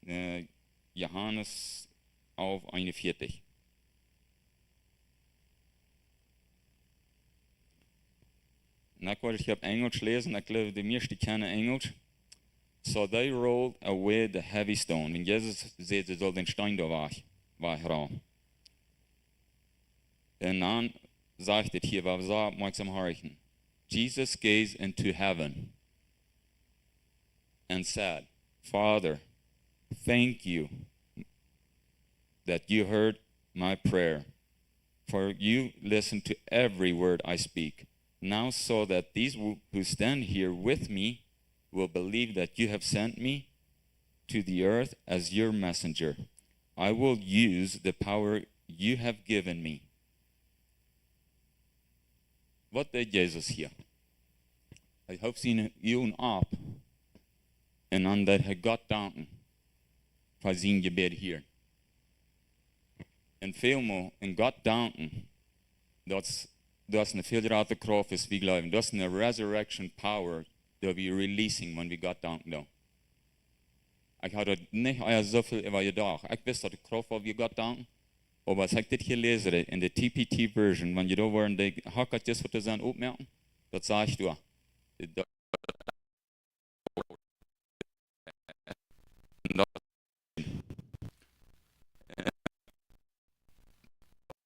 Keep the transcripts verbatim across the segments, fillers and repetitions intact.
Äh, Johanes elf einundvierzig. Un ekj woa hia opp Enjlisch läsen, ekj jleew, de mieeschte kjennen Enjlisch. So they rolled away the heavy stone. Wan Jesus säd, see sullen dän Steen doa wajch, wajchrollen. Un dan sajcht et hia, waut wie soo oppmoakjsom horchen. Jesus gazed into heaven and said, Father, thank you that you heard my prayer, for you listen to every word I speak. Now so that these who who stand here with me will believe that you have sent me to the earth as your messenger. I will use the power you have given me. Waut deed Jesus hia? Hee hoof siene Uagen opp un dan deed hee Gott danken fa sien Jebäd hia. Un välmol en Gott danken, daut es, daut es eene väl jratre Krauft aus wie jleewen. Daut es eene resurrection power, daut wie releasing, wan wie Gott danken doonen. Ekj haud doa nich ea soo väl äwa jedocht. Ekj wist, daut de Krauft wia, wan wie Gott danken. Oba aus ekj dit hia läs, en de T P T version, wan jie doa woaren dee Hackertjes waut doa sent oppmoaken, daut sajcht doa. Daut, daut,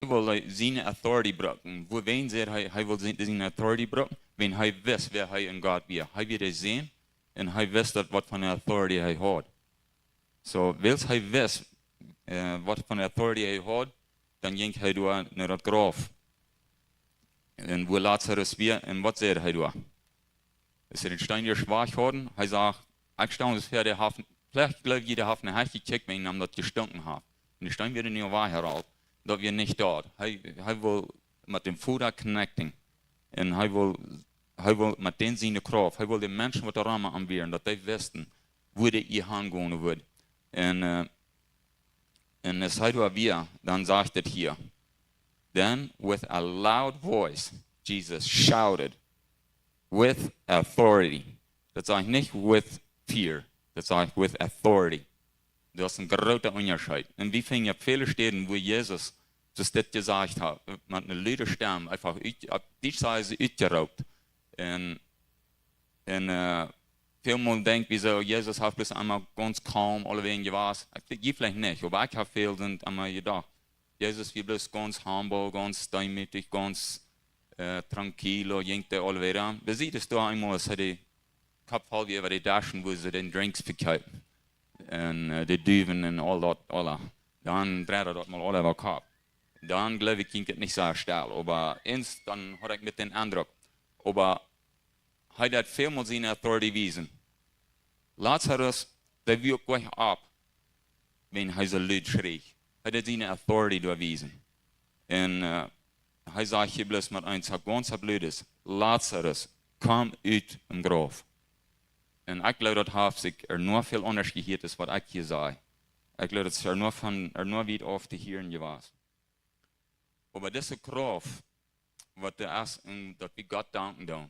hee wull siene authority brucken. Wua, wan säd hee, hee wull sien-, siene authority brucken? Wan hee wist, wäa hee en Gott wia. Hee wia de Sän un hee wist daut, waut fa eene authority hee haud. So, wiels hee wist, äh, waut fa eene authority hee haud, dan jinkj hee doa no daut Grauf. Un wua Lazarus wia, un waut säd hee doa? Aus see dän Steen wajchhauden, hee säd, ekj stal mie väa, dee haft, veleicht jleew jie, dee haft no Hecht jekjikjt, wan am daut jestunken haft. Un de Steen wia nu wajchjerolt. Daut wia nich daut. Hee, hee wull met däm Voda connecting. Un hee wull, hee wull met dän siene Krauft, hee wull de Menschen, waut doa rom am wieren, daut dee wisten, wua hee hangonen wudd. Un, äh, un aus hee doa wia, dan sajcht et hia, Then with a loud voice, Jesus shouted with authority. Daut sajcht nich with fear, daut sajcht with authority. Daut es een groota Unjascheet. Un wie finjen opp väle Städen, wua Jesus soo dit jesajcht haft, met eene lude Stemm, eefach ut, opp Dietsch sajen see utjeroopt. Un, un, äh, välmol denkj wie soo, Jesus haft bloos emma gaunz calm aulawäajen jewast. Ekj weet, jie veleicht nich, oba ekj hab väl sent emma jedocht, Jesus wia bloos gaunz humble, gaunz deemootich, gaunz, äh, tranquilo, jinkj dee aulawäajen. Besied es doa eemol, aus hee de Kopp voll wia äwa de Deschen, wua see dän Drinks vekjeepen. Un, äh, de Duwen un aul daut, aula. Dan dreid hee daut mol aul äwa Kopp. Dan jleew ekj, jinkj et nich soo stell. Oba eent, dan haud ekj met dän Endruck. Oba hee deed välmol siene authority wiesen. Lazarus, dee wuak uk opp, wan hee soo lud schreech. Hee deed siene authority doa wiesen. Un, äh, hee säd hia bloos met eent, soo gaunz opp lud es, Lazarus, komm ut däm Grauf. Un ekj jleew, daut haft sikj ea noch väl aundasch jehieet aus waut ekj hia saj. Ekj jleew, daut es ea noch von, ea noch wiet auf to hieren jewast. Oba dise Krauft, waut doa es, un daut wie Gott danken doonen.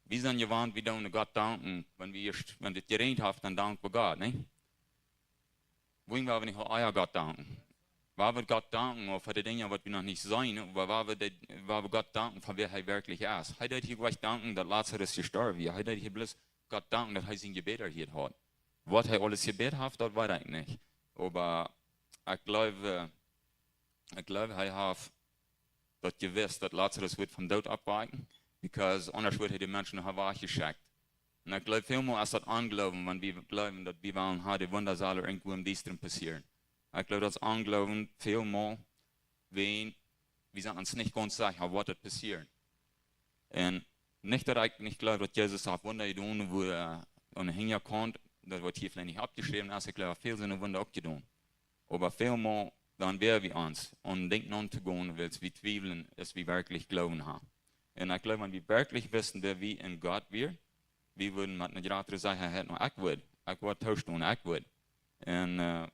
Wie sent jewant, wie doonen Gott danken, wan wie ieescht, wan et jeräajent haft, dan dank wie Gott, nä? Wuarom woa wie nich aul ea Gott danken? Woa wie Gott danken, ooda fa de Dinja, waut wie noch nich seenen, ooda woa wie de, woa wie Gott danken, fa wäa hee werkjlich es? Hee deed hia nich danken, daut Lazarus jestorwen wia. Hee deed hia bloos Gott danken, daut hee sien Jebäd erhieet haud. Waut hee aules jebät haft, daut weet ekj nich. Oba ekj jleew, äh, ekj jleew, hee haft daut jewist, daut Lazarus wudd vom Doot oppwakjen, because aundasch wudd hee de Menschen noch wajchjeschekjt. Un ekj jleew, välmol es daut Onjloowen, wan wie jleewen, daut wie wellen haben, de Wunda sellen irjentwua em Diestren passieren. Ekj jleew, daut es Onjloowen, välmol, wan wie sent ons nich gaunz secha, woat daut passieren. Un nich, daut ekj nich jleew, daut Jesus haft Wunda jedonen, wua, äh, aun de Hinjakaunt, daut woat hia veleicht nich oppjeschräwen, aus ekj jleew, väl sent Wunda uk jedonen. Oba välmol, dan wäa wie ons, om Dinja auntogonen, wiels wie twiewlen, aus wie werkjlich Gloowen haben. Un ekj jleew, wan wie werkjlich wisten, wäa wie en Gott wieren, wie wudden met eene jratre Sechaheit, no, ekj wudd, ekj wudd toostonen, ekj wudd. Un, äh,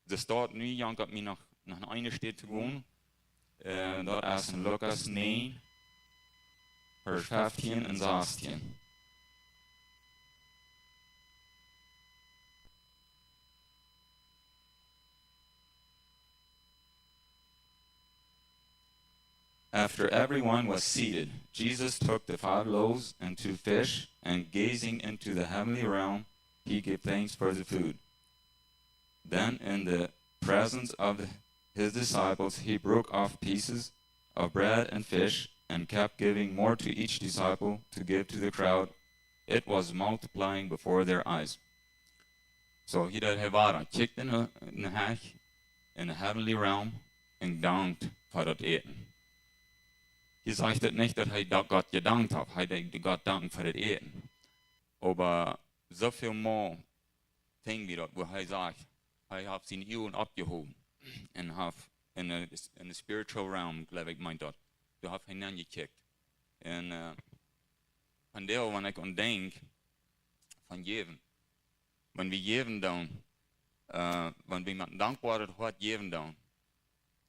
de Städ nu jankat mie no, no eene Städ to gonen. Un daut es en Lukas näajen, Varsch feftieen un sastieen. After everyone was seated, Jesus took the five loaves and two fish, and gazing into the heavenly realm, he gave thanks for the food. Then, in the presence of his disciples, he broke off pieces of bread and fish and kept giving more to each disciple to give to the crowd. It was multiplying before their eyes. So, hia deed hee wada, kjikjt enne, enne Hecht, in the heavenly realm, un dankt fa daut Äten. Hia sajcht et nich, daut hee daut Gott jedankt haft. Hee deed Gott danken fa daut Äten. Oba soo väl mol finj wie daut, wua hee sajcht, hee haft siene Uagen oppjehowen un haft in the, in the spiritual realm, jleew ekj, meent daut. Doa haft hee nenjekjikjt. Un, äh, vondoag, wan ekj aun denkj, von jäwen. Wan wie jäwen doonen, äh, wan wie met een dankboaret Hoat jäwen doonen,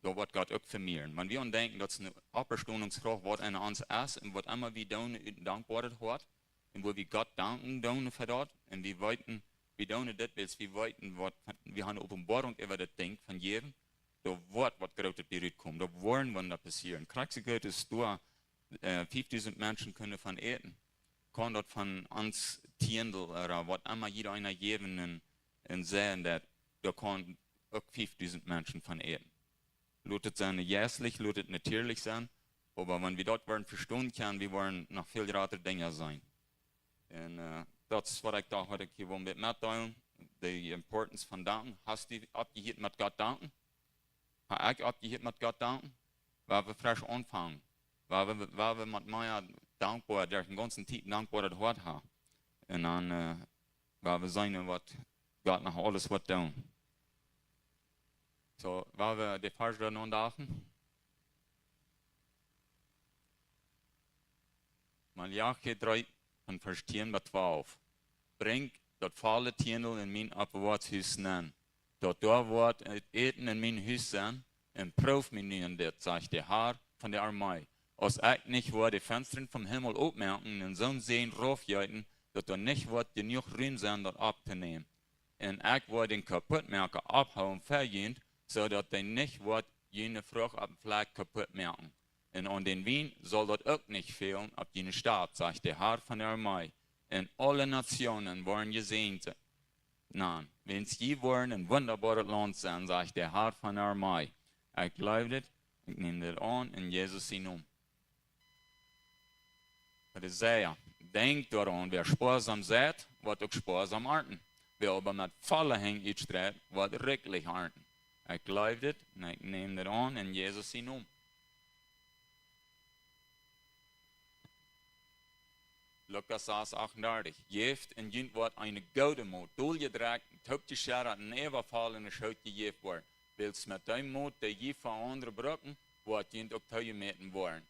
doa woat Gott uk vemieren. Wan wie aun denkjen, daut es eene Oppstonungsfroag, waut en ons es, un waut emma wie doonen ut een dankboaret Hoat, un wua wie Gott danken doonen fa daut, un wie weeten, wie doonen dit, wiels wie weeten, waut, wie haben eene Openboarunk äwa daut Dinkj von jäwen, doa woat waut Grootet bie rutkomen, doa woaren Wunda passieren. Krakjt soo goot aus doa, äh, fiefdusent Menschen kunnen von äten, kaun daut von ons Tiendel, ooda waut emma jieda eena jäwen un, un sajen, daut doa kaun uk fiefdusent Menschen von äten. Lot et sennen jeistlich, lot et natieelich sennen, oba wan wie daut woaren vestonen kjennen, wie woaren noch väl jratre Dinja seenen. Un, äh, daut es waut ekj docht, waut ekj hia well met, metdeelen, de importance von danken. Hast du oppjehieet met Gott danken? Hab ekj oppjehieet met Gott danken? Wua wie fresch aunfangen. Wua wie, wua wie met mea dankboa, derch dän gaunzen Tiet dankboa daut Hoat haben. Un dan, äh, wua wie seenen, waut Gott noch aules woat doonen. So, wua wie de Varsch dan aundachen. Maleachi dree, von Varsch tieen bat twalf. Brinjt daut volle Tiendel en mien Oppbewoaringshus nenn, daut doa woat Äten en mien Hus sennen, un proowt mie nu en dit, sajcht de Har von de Armee, aus ekj nich woa de Fenstren vom Himmel oppmoaken un soon Säajen raufjeeten, daut doa nich woat jenuach Rum sennen, daut opptonämen. Un ekj woa dän Kaputtmoaka opphoolen fa junt, soo daut dee nich woat june Frucht oppem Flakj kaputt moaken. Un aun dän Wien saul daut uk nich fälen opp june Stap, sajcht de Har von de Armee. Un aule Nationen woaren jesäajent se-, nan, wiels jie woaren een wundaboaret Launt sennen, sajcht de Har von de Armee. Ekj jleew dit, ekj näm dit aun en Jesus sienen Nomen. Pharisäa, denkjt doaraun, wäa spoasam seit, woat uk spoasam arnten. Wäa oba met volle Henj utstreit, woat rikjlich arnten. Ekj jleew dit un ekj näm dit aun en Jesus sienen Nomen. Lukas sas achtundartich. Jäft un junt woat eene goode Moot, doljedrekjt un toopjescheddat un äwavoll en de Schoot jejäft woaren. Wiels met dee Moot, dee jie fa aundre brucken, woat junt uk toojemäten woaren.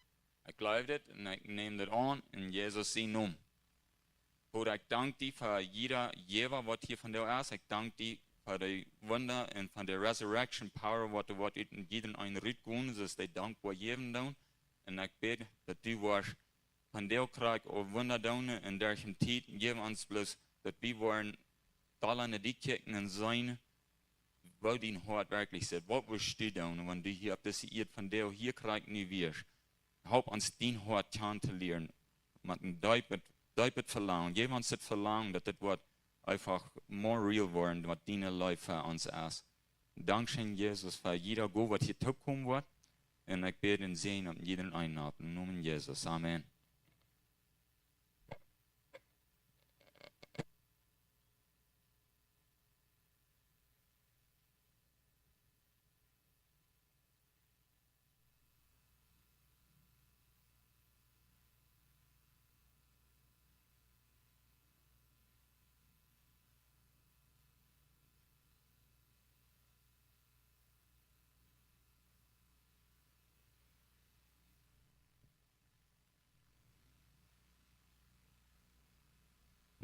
Ekj jleew dit un ekj näm dit aun en Jesus sienen Nomen. Voda, ekj dank die fa jieda Jäwa, waut hia vondoag es. Ekj dank die fa de Wunda un fa de resurrection power, waut, waut ut jieda eenen rutkomen, soo aus dee dankboa jäwen doonen. Un ekj bäd, daut du woascht vondoag krakjt aul Wunda doonen un derch de Tiet, jäw ons bloos, daut wie woaren dolla no die kjikjen un seenen, woo dien Hoat werkjlich sitt. Waut wurscht du doonen, wan du hia opp dise Ieed vondoag hia krakjt nu wieescht? Help ons dien Hoat kjanen to lieren, met een deepet, deepet Velangen. Jäw ons daut Velangen, daut dit woat eefach more real woaren, waut diene Leew fa ons es. Dankscheen, Jesus, fa jieda Gow, waut hia toopkomen woat. Un ekj bäd en Säajen opp jieda eenen opp. Em Nomen Jesus. Amen.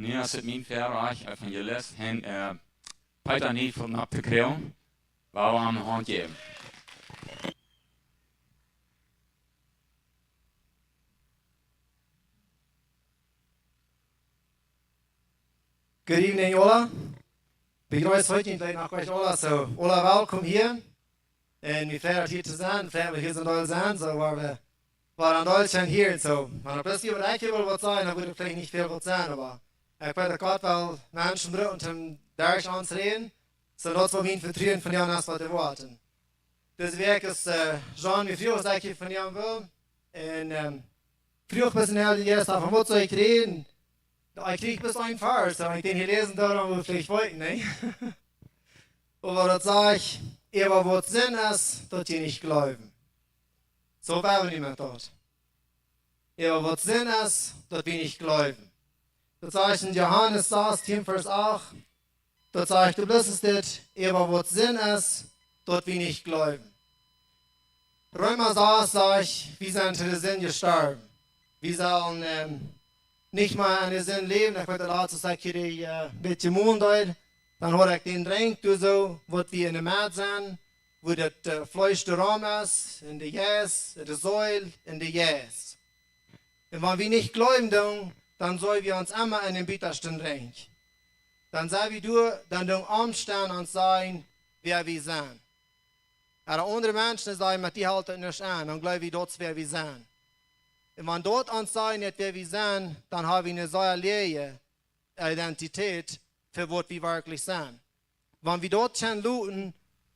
Nu es et mien Väarajcht, Evangelist Hen-, äh, Peter Neufeld nopptokjrieen. Woa wie am eene Haunt jäwen. Good evening, aula. Bejreess hia june Leeda noch eenmol aula. So, aula, welkom hia. Un wie freien ons hia to sennen. Freien ons hia soo doll to sennen. So, woa wie Oba dan deit hee hia un soo. Oba daut es hia waut ekj hia well waut sajen, dan wudd et veleicht nich väl waut sennen, oba ekj weet daut Gott well Menschen brucken toom derch ons räden. Soo daut es waut mien Vetruen von Jan es waut erwoaten. Dise Wäakj es, äh, John, wie froag aus ekj hia von Jan well. Un, ähm, froag best en Heiljen Jeist, von waut saul ekj räden? Ekj kjrieech bloos een Varsch, wan ekj dän hia läsen doo, dan wudd ekj veleicht weeten, nä? Oba daut sajcht, äwa waut Sind es, daut jie nich jleewen. Soo woa wie nu met daut. Äwa waut Sind es, daut wie nich jleewen. Daut sajcht en Johanes sastieen, Varsch acht. Daut sajcht, doa bloos es dit, äwa waut Sind es, daut wie nich jleewen. Reema sas sajcht, wie sent to de Sind jestorwen. Wie sellen, ähm, nich mea en de Sind läwen. Ekj weet daut latst, aus ekj hia, äh, een bät jemolen deed, dan haud ekj dän Renkj doa soo, waut wie en de Medd sent, wua daut, äh, Fleesch de Rom es, un de Jeist, de Seel, un de Jeist. Un wan wie nich jleewen doonen, dan sent wie ons emma en dän butaschten Renkj. Dan sent wie doa, dan doonen Omstend ons sajen, wäa wie sent. Ooda aundre Menschen sajen, met die halpt et nich aun, dan jleew wie, daut es wäa wie sent. Un wan daut ons sajen, nich wäa wie sent, dan ha wie eene sea läaje Identität fa waut wie werkjlich sent. Wan wie daut kjennen loten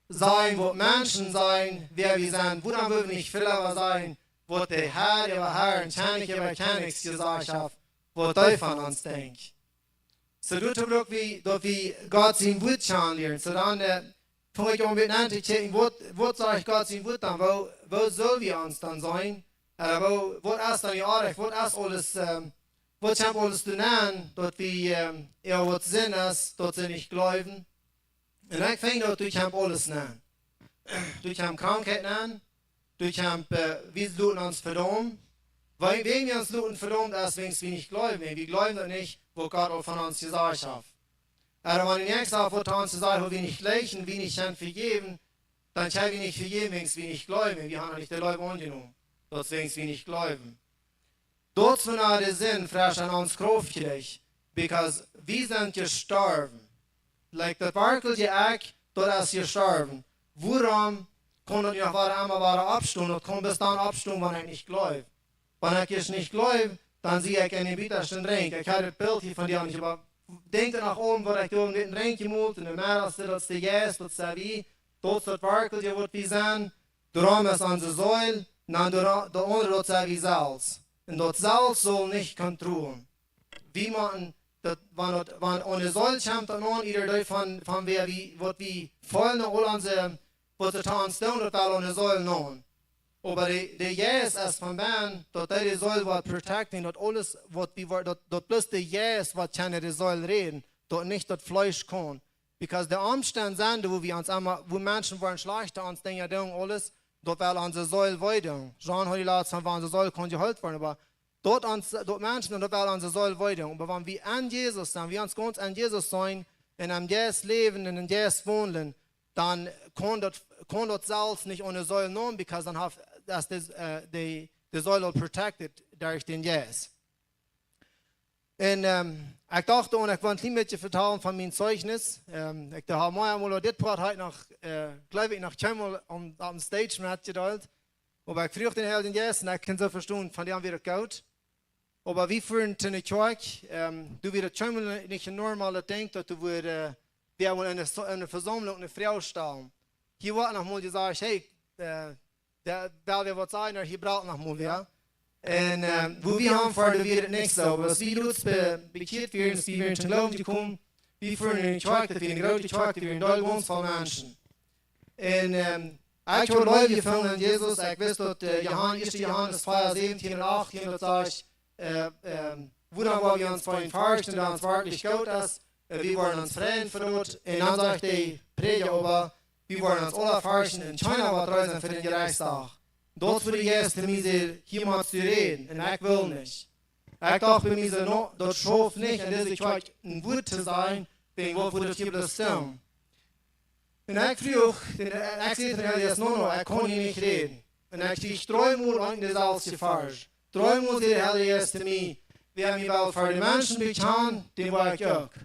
sajen, waut Menschen sajen, wäa wie sent, wuarom wudden wie nich väl leewa sajen, waut de Herr äwa Herren, Kjennich äwa Kjennichs jesajcht haft, waut hee von ons denkjt? Soo daut wie, daut wie Gott sien Wuat kjanen lieren. Soo dan, äh, funk ekj aun met aun to kjikjen, waut, waut sajcht Gott sien Wuat dan? Woo, woo sell wie ons dan seenen? Äh, woo, waut es dan je oajch? Waut es aules, ähm, waut kjemt aules doa nenn, daut wie, ähm, jo, waut Sind es, daut see nich jleewen? Un ekj finj daut doa kjemt aules nenn. Doa kjemt Krankheit nenn, doa kjemt, äh, wie loten ons vedaumen. Wan, wan wie ons loten vedaumen, es wäajens wie nich jleewen. Wie jleewen daut nich, waut Gott aul von ons jesajcht haft. Ooda wan de Näakjsta waut aun ons sajcht, waut wie nich jlikjen, wie nich kjennen vejäwen, dan kjenn wie nich vejäwen, wäajens wie nich jleewen. Wie haben nich de Leew aunjenomen. Daut es wäajens wie nich jleewen. Daut es wua de Sind fresch aun ons Krauft kjricht. Because wie sent jestorwen. Like, daut werkjliche Ekj, daut es jestorwen. Wuarom kaun daut noch wada emol wada oppstonen? Daut kaun bloos dan oppstonen, wan ekj nich jleew. Wan ekj ieescht nich jleew, dan sie ekj en dän butaschten Renkj. Ekj hab daut Bilt hia von die aun, oba denkj doa noch aun, waut ekj doa met dän Renkj jemolt, un de Medd es, daut es de Jeist, daut sent wie, daut es daut werkjliche, waut wie sent, de Rom es onse Seel, un dan de Ro-, daut aundre, daut sent wie selfst. Un daut selfst saul nich kontrollieren. Wie motten daut, wan daut, wan onse Seel kjemt daut aun, ieda dee von, von wäa wie, waut wie feelen, aul onse, waut see aun ons doonen, daut well onse Seel aun. Oba de, de Jeist es von bennen, daut dee de Seel woat protecten, daut aules, waut wie woa-, daut, daut bloos de Jeist woat kjennen de Seel räden, daut nich daut Fleesch kaun. Because de Omstend sent, wua wie ons emma, wua Menschen woaren schlajcht to ons Dinja doonen, aules, daut well onse Seel wee doonen. John haud latst von, wan onse Seel kaun jeheelt woaren, oba daut ons, daut Menschen, un daut well onse Seel wee doonen. Oba wan wie en Jesus sent, wie ons gaunz en Jesus sent, un em Jeist läwen un em Jeist wonen, dan kaun daut, kaun daut selfst nich onse Seel nämen, because dan haft, es de, äh, de, de Seel aul protected derch dän Jeist. Un, ähm, ekj docht, un ekj wull een kjlien bät vetalen von mien Zeugnis. Ähm, ekj docht, mau, mau, dit Poat hab ekj noch, äh, jleew ekj, noch kjeenmol aun, aum Stage metjedeelt. Oba ekj fruach dän Heiljen Jeist un ekj kunn soo vestonen, von dee wia daut goot. Oba wie fuaren to ne Kjoakj, ähm, doa wia daut kjeenmol nich een normalet Dinkj, daut doa wia, äh, wie haben en ne, en ne Vesaumlunk ne Froag stalen. Hia woat noch mol jesajcht, hey, äh, doa well wie waut sajen, oba hia brukt noch mol wäa. Un, ähm, wua wie haben fuaren, doa wia daut nich soo. Oba aus wie doa be-, bekjieet wieren, aus wie wieren toom Gloowen jekomen, wie fuaren en ne Kjoakj, daut wia ne groote Kjoakj, doa wieren doll gaunz väl Menschen. Un, ähm, ekj haud Leew jefungen en Jesus. Ekj wist daut, äh, Johan-, ieeschte Johanes vea, säwentieen un achtieen, daut sajcht, äh, ähm, wuarom woa wie ons fa am ferchten, dee ons werkjlich goot es? Äh, wie woaren ons freien fa daut. Un dan sajcht de Prädja oba, wie woaren ons aula ferchten un kjeena woat reed sennen fa dän Jerechtsdach. Daut es wua de Jeist to mie säd, hia motst du räden, un ekj wull nich. Ekj docht bie mie soo, no, daut schauft nich, en dise Kjoakj een Wuat to sajen, wäajen waut wudd daut hia bloos stonen. Un ekj fruach, dän, ekj säd to dän Heiljen Jeist, no, no, ekj kaun hia nich räden. Un ekj kjrieech dreemol en deeselwje Varsch. Dreemol säd de Heilje Jeist to mie, wäa mie well fa de Menschen bekjanen, dän woa ekj uk.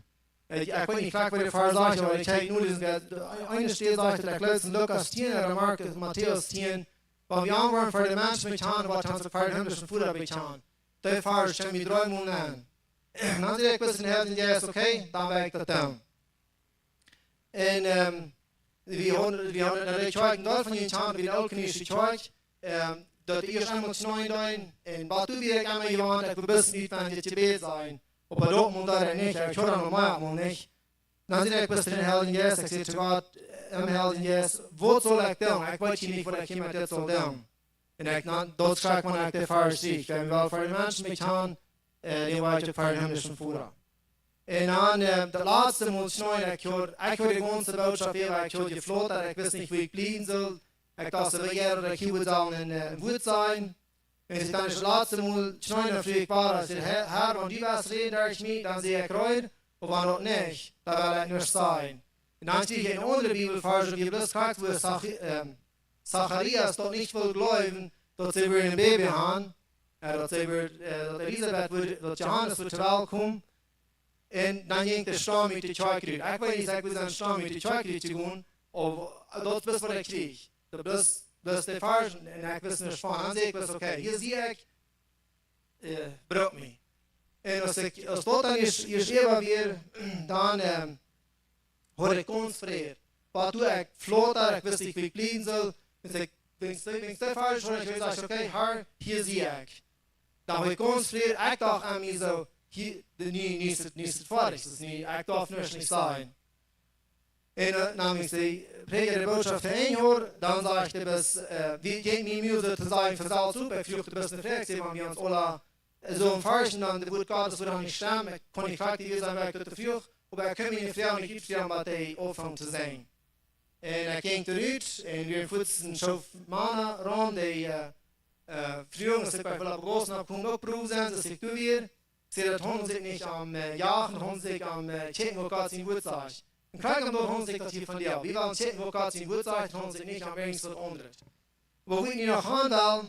Ekj, ekj weet nich krakjt waut de Varsch sajcht, oba ekj kjikj nu, dise, de eene Städ sajcht daut, ekj jleew en Lukas tieen ooda Markus, Matäus tieen, Wan wie aunwoaren fa de Menschen bekjanen, woat ons uk fa dän himmlischen Voda bekjanen. Dee Varsch kjenn wie dreemol nämen. Un dan säd ekj bloos em Harn, yes, okay, dan woa ekj daut doonen. Un, ähm, wie hauden, wie hauden en de Kjoakj, een Deel von dän Kjoakj, wie de Ooltkolonische Kjoakj, ähm, daut ieescht eemol kjneeen deeden, un waut doa wia ekj emma jewant, ekj wia bloos nich wan dit Jebäd sennen. Oba daut mol deed ekj nich, ekj haud daut normal mol nich. Dan säd ekj bloos to dän Heiljen Jeist, ekj säd to Gott, äh, em Heiljen Jeist, waut saul ekj doonen? Ekj weet hia nich, waut ekj hia met dit saul doonen. Un ekj, na, daut schrakjt mie, wan ekj dän Varsch see. Ekj well fa de Menschen bekjanen, äh, dän woa ekj uk fa dän himmlischen Voda. Un dan, äh, daut latste Mol kjneeen, ekj hieed, ekj hieed de gaunze Bootschoft äwa, ekj hieed jeflotat, ekj wist nich, wua ekj bliewen sull. Ekj docht, soo, woo jeit daut, ekj hia wudd sellen een, äh, een Wuat sajen. Un aus ekj dan daut latste Mol kjneeen, dan fruach ekj wada, ekj säd, Herr, Herr, wan du west räden derch mie, dan sie ekj reed, oba wan daut nich, dan well ekj nuscht sajen. Un dan kjrieech ekj een aundren Bibelvarsch, wua bloos krakjt, wua Zach-, ähm, Zacharias daut nich wull jleewen, daut see wudden een Baby haben, äh, daut see wudd, äh, daut Elisabet wudd, daut Johanes wudd to Welt komen. Un dan jinkj de Stam ut de Kjoakj rut. Ekj weet nich, ekj wia een Stam ut de Kjoakj rut jegonen, oba daut wia, waut ekj kjrieech. Daut wia, wia de Varsch, un ekj wist nich von. Dan säd ekj, wia okay, hia sie ekj, äh, bruck mie. Un aus ekj, aus daut dan ieescht, ieescht äwa wia, dan, ähm, haud ekj gaunz Fräd. Waut doa ekj flotat, ekj wist nich, wua ekj bliewen sull. Un ekj, wan ekj, wan ekj dän Varsch haud, ekj säd, okay, Herr, hia sie ekj. Dan haud ekj gaunz Fräd, ekj docht aun mie soo, hia, de, nu, nu es et, nu es et foadich, daut es nu, ekj darf nuscht nich sajen. Un, äh, dan aus de Prädja de Bootschoft to Enj haud, dan säd hee, daut, äh, wia, jinkj mie Mul soo to sajen, von selfst opp, ekj fruach, daut es eene Froag, see, wan wie ons aula, äh, soo forschen, dan daut Wuat Gottes wudd dan nich stemmen, ekj kunn nich krakjt dee sennen, wua ekj daut fruach, oba ekj kunn mie de Froag nich utfroagen, waut hee aunfunk to sajen. Un ekj jinkj doa rut, un wia een fuaz een Schoof Mana rom, dee, äh, äh, fruagen, aus ekj bie Philip Gaussen opp kjeem, uk Prow sennen, aus ekj doa wia. See, daut haundelt sikj nich om, äh, jagen, daut haundelt sikj om, äh, kjikjen, waut Gott sien Wuat sajcht. Un krakjt om daut haundelt sikj daut hia vondoag. Wie wellen kjikjen, waut Gott sien Wuat sajcht, daut haundelt sikj nich om irjent waut aundret. Oba woo ekj nu noch aun well,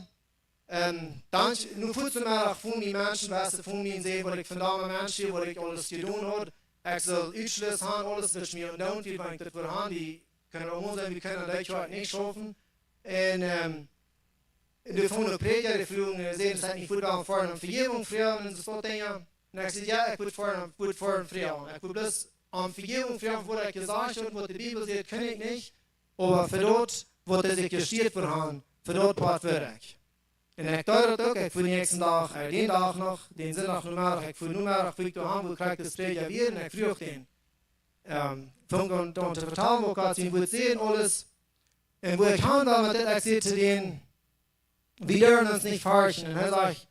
ähm, dan, nu fuaz Nomeddach fungen mie Menschen, waut see fungen mie un säden, waut ekj vondoag met Menschen, waut ekj aules jedonen haud. Ekj sull Utschluss haben, aules, waut mie aundoont, wie wan ekj daut wull haben, dee kjennen aula sennen, wie kjennen daut Joa nich schaufen. Un, ähm, de fungen uk Prädja, dee fruagen, äh, säden, see hauden nich wudd wellen fa am Vejäwunk froagen un soo Dinja. Un ekj säd, jo, ekj wudd fa am, wudd fa am froagen. Ekj wudd bloos am Vejäwunk froagen, waut ekj jesajcht haud, waut de Bibel sajcht, kaun ekj nich. Oba fa daut, waut hee sikj jesteat wudd haben, fa daut Poat wudd ekj. Un ekj deed daut uk, ekj fua dän näakjsten Dach, äh, dän Dach noch, dän Sindach Nomeddach, ekj fua Nomeddach, fua ekj doa han, wua krakjt de Prädja wia, un ekj fruach dän. Ähm, funk aun, dan to vetalen, waut Gott sien Wuat sajcht un aules. Un woo ekj han well met dit, ekj säd to dän, wie doonen ons nich ferchten. Un hee sajcht,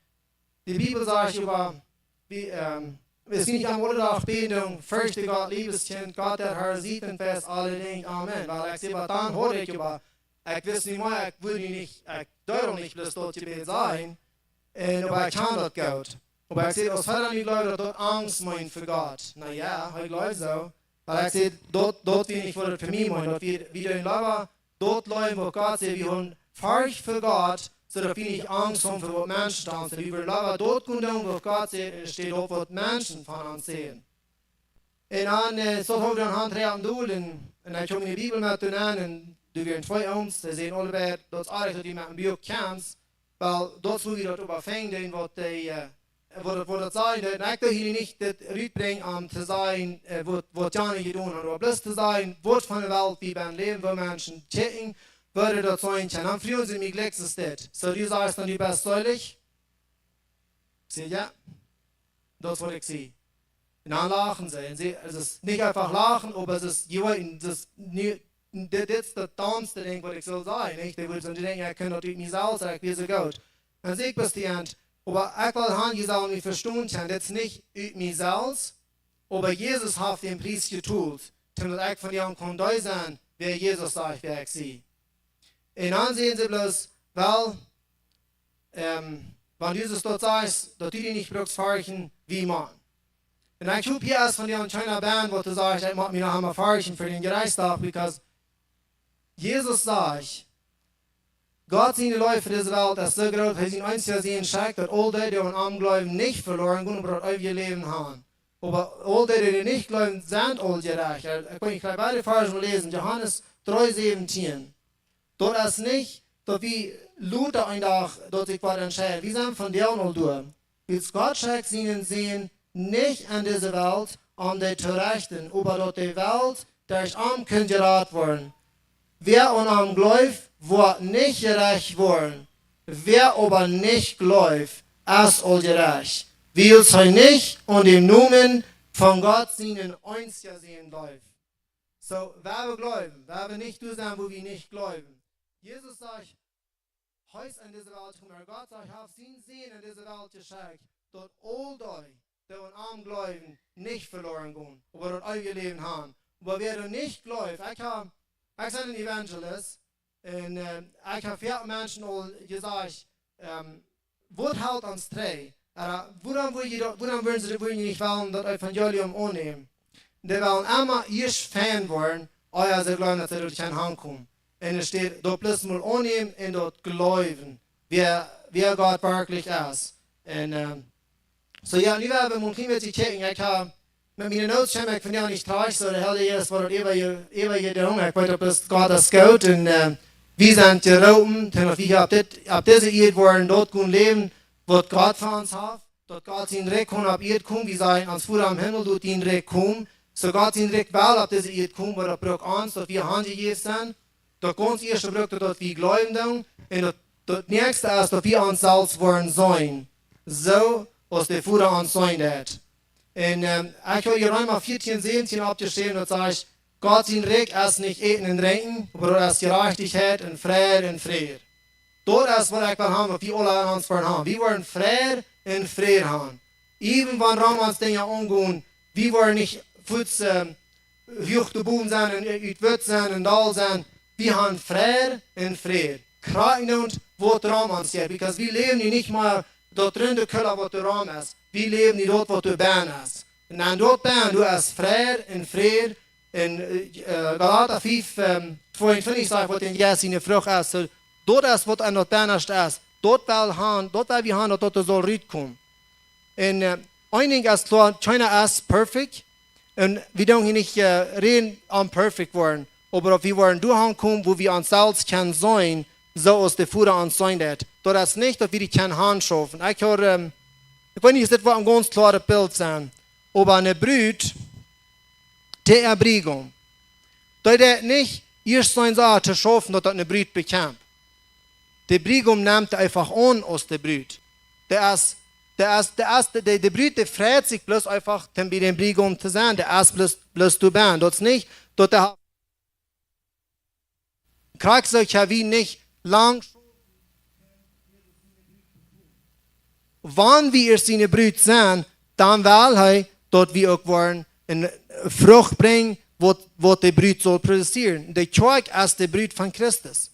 de Bibel sajcht äwa, wie, ähm, es nich aum aundren Dach bäden, ferchte Gott, leewa Kjint, Gott, de Herr sitt un weet aule Dinja. Amen. Wiels ekj säd, waut dan haud ekj, oba ekj wist nich mea, ekj wull nich, ekj deed nich bloos daut Jebäd sajen. Un oba ekj kaun daut goot. Oba ekj säd, aus hee dan nu jleewd, daut daut Angst meent fa Gott. Na jo, hee jleewd soo. Oba ekj säd, daut, daut wia nich, waut et fa mie meent. Daut wia, wia een Läwen, daut Läwen, waut Gott säd, wie haben Forcht fa Gott, soo daut wie nich Angst haben fa waut Menschen doonen. Wie wellen Läwen daut kjennen doonen, waut Gott säd, enne Städ daut, waut Menschen von ons sajen. Un dan, äh, soo haud ekj dan Haunt Reaten dol un, un dan kjeem de Bibel met doa aun un doa wieren twee Ooms, dee säden aulebei, daut es ieejentlich, daut du met een Buak kjemst, wiels daut es woo wie daut äwafungen, waut dee, äh, waut daut, waut daut sajen deit. Un ekj well hia nich dit rutbrinjen om to sajen, äh, waut, waut jane jedonen haben, oba bloos to sajen, waut fa eene Welt wie bie läwen, woo Menschen kjikjen, woo daut sajen kaun. Dan fruagen see mie jlikj, es dit. Soo, du sajchst dan, du best seelich? Ekj säd, jo, daut es waut ekj sie. Un dan lachen see. Un see, et es nich eefach lachen, oba et es, jie weeten, et es nu, dit, dit es daut dommste Dinkj, waut ekj saul sajen, nich? Dee wudden soo denkjen, jo, ekj kaun daut ut mie selfst, ekj wia soo goot. Dan säd ekj, best du an, oba ekj well han, jie sellen mie vestonen, dit es nich ut mie selfst, oba Jesus haft dän Pries jetolt, doamet ekj vondoag kaun dee sennen, wäa Jesus sajcht, wäa ekj sie. Un dan säden see bloos, well, ähm, wan Jesus daut sajcht, daut du die nich brukst ferchten, wie motten. Un ekj hop, hia es vondoag kjeena bie, waut sajcht, ekj mott mie noch eemol ferchten fa dän Jerechtsdach, because Jesus sajcht, Gott siene Leew fa dise Welt es soo groot, hee sienen eensjen Sän schekjt, daut aul dee, dee aun am jleewen, nich veloren gonen, oba daut eewje Läwen haben. Oba aul dee, dee nich jleewen, sent aul jerecht. Ekj weet nich, ekj well beid Varsch läsen, Johanes dree säwentieen. Daut es nich, daut wie lota een Dach, daut sikj woat entscheiden. Wie sent vondoag aul doa. Wiels Gott schekjt sienen Sän nich en dise Welt, om dee to rechten, oba daut de Welt derch am kunn jerat woaren. Wäa aun am jleeft, woat nich jerecht woaren. Wäa oba nich jleeft, es aul jerecht, wiels hee nich aun dän Nomen von Gott sienen eensja Sän jleeft. Soo, wie jleewen, wie nich doa sennen, wua wie nich jleewen. Jesus sajcht, hee es en dise Welt jekomen. Gott sajcht, hee haft sienen Sän en dise Welt jeschekjt, daut aul dee, dee aun am jleewen, nich veloren gonen, oba daut eewje Läwen haben. Oba wäa doa nich jleeft, ekj hab, ekj sie een Evangelist, un, äh, ekj hab väl Menschen aul jesajcht, ähm, waut helt ons trigj? Äh, wuarom wudd jie daut, wuarom wudden see, wudden jie nich wellen daut Evangelium aunnämen? Dee wellen emma ieescht fein woaren, ea see jleewen, daut see doa kjennen hankomen. Un et steit, daut bloos mol aunnämen un daut jleewen, wäa, wäa Gott werkjlich es. Un, ähm, soo jo, nu hab wie mol een kjlien bät jekjikjt. Ekj hab met miene Notes, hab ekj vondoag nich trajcht, soo de Heilje Jeist woat daut äwa je, äwa je doonen. Ekj weet, daut es Gott es goot un, äh, wie sent jeroopen, daut wie hia opp dit, opp dise Ieed woaren daut gonen läwen, waut Gott fa ons haft, daut Gott sien Rikj kaun opp Ieed komen, wie sajen, ons Voda em Himmel, lot dien Rikj komen. Soo Gott sien Rikj well opp dise Ieed komen, oba daut brukt ons, daut wie hanjejäft sent. Daut gaunz ieeschte brukt daut, daut wie jleewen doonen, un daut, daut näakjste es, daut wie ons selfst woaren seenen, soo aus de Voda ons seenen deit. Un, ähm, ekj hab hia Reema vieetieen säwentieen oppjeschräwen, daut sajcht, Gott sien Rikj es nich Äten un Drinkjen, oba daut es Jerajchtichkjeit un Fräd un Fräd. Daut es waut ekj well haben, waut wie aule aun ons wellen haben. Wie wellen Fräd un Fräd haben. Even wan rom ons Dinja aungonen, wie wellen nich fuaz, ähm, huach doa bowen sennen un, äh, ut Wut sennen un doll sennen. Wie haben Fräd un Fräd. Krakjt nu waut rom ons jeit, because wie läwen nu nich mea daut runde Kulla waut doa rom es. Wie läwen nu daut waut doa bennen es. Un aun daut bennen, doa es Fräd un Fräd. Un, äh, äh, Galata fief, ähm, tweeuntwintich sajcht, waut dän Jeist siene Frucht es. Soo, daut es waut aun daut bennaschte es. Daut well han, daut well wie han, daut daut saul rutkomen. Un, äh, een Dinkj es kloa, kjeena es perfect. Un wie doonen hia nich, äh, räden om perfect woaren. Oba daut wie woaren doa hankomen, wua wie ons selfst kjennen seenen, soo aus de Voda ons seenen deit. Daut es nich, daut wie dee kjennen hanschaufen. Ekj hab, ähm, ekj weet nich, es dit woat een gaunz kloaret Bilt sennen. Oba eene Brut, dee äa Briegaum, dee deit nich ieescht seenen, soo to schaufen, daut daut eene Brut bekjemt. De Briegaum nemt eefach aun aus de Brut. Dee es, dee es, dee es, de, de, de Brut, dee freit sikj bloos eefach, om bie dän Briegaum to sennen. Dee es bloos, bloos doa bennen. Daut es nich, daut dee krakjt soo, jo, wie nich lang. Wan wie ieescht siene Brut sent, dan well hee, daut wie uk woaren eene Frucht brinjen, waut, waut de Brut saul produzieren. De Kjoakj es de Brut von Christus.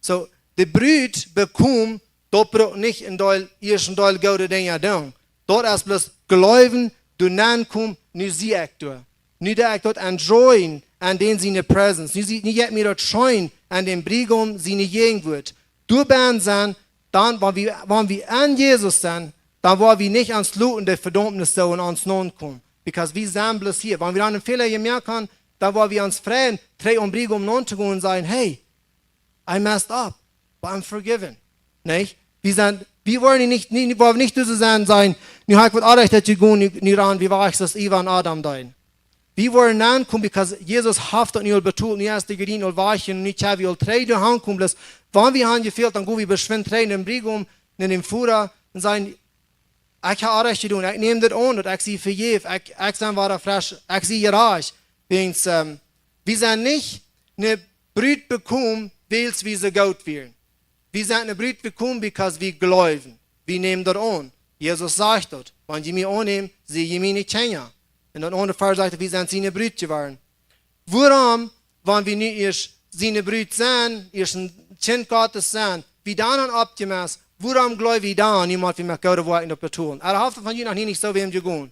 Soo, de Brut bekomen, daut brukt nich een Deel, ieescht een Deel goode Dinja doonen. Daut es bloos jleewen, doa nenkomen, nu sie ekj doa. Nu doo ekj daut enjoyen aun dän siene presence. Nu sie, nu jeit mie daut scheen aun dän Briegaum siene Jäajenwoat. Doa bennen sennen, dan, wan wie, wan wie aun Jesus sent, dan woa wie nich ons loten de Vedaumnis soo aun ons nokomen. Because wie sent bloos hia. Wan wie dan een Fäla jemoakt haben, dan woa wie ons freien, trigj aum Briegaum notogonen un sajen, hey, I messed up, but I'm forgiven. Nich? Wie sent, wie woaren nich, nich, wie woaren nich doa sennen, sajen, nu hab ekj waut Oajret jedonen, nu, nu rannen wie wajch, soo aus Eva un Adam deeden. Wie woaren aunkomen, because Jesus haft daut nu aul betolt, nu es de Gardien aul wajch un nu kjenn wie aul trigj doa hankomen. Bloos, wan wie haben jefält, dan go wie beschwind trigj no dän Briegaum, no dän Voda un sajen, ekj hab Oajret jedonen, ekj näm dit aun, daut ekj sie vejäft, ekj, ekj sie wada fresch, ekj sie jerajcht. Wiels, ähm, wie sent nich eene Brut bekomen, wiels wie soo goot wieren. Wie sent eene Brut bekomen, because wie jleewen. Wie nämen daut aun. Jesus sajcht daut. Wan jie mie aunnämen, sie jie miene Kjinja. Un dan aundre Varsch sajcht, wie sent siene Brut jeworden. Wuarom, wan wie nu ieescht siene Brut sent, ieescht een Kjint Gottes sent, wie dan han oppjemest, wuarom jleew wie dan, nu mott wie met goode Woakjen daut betolen? Ea haft von junt noch nie nich soo wäm jegonen.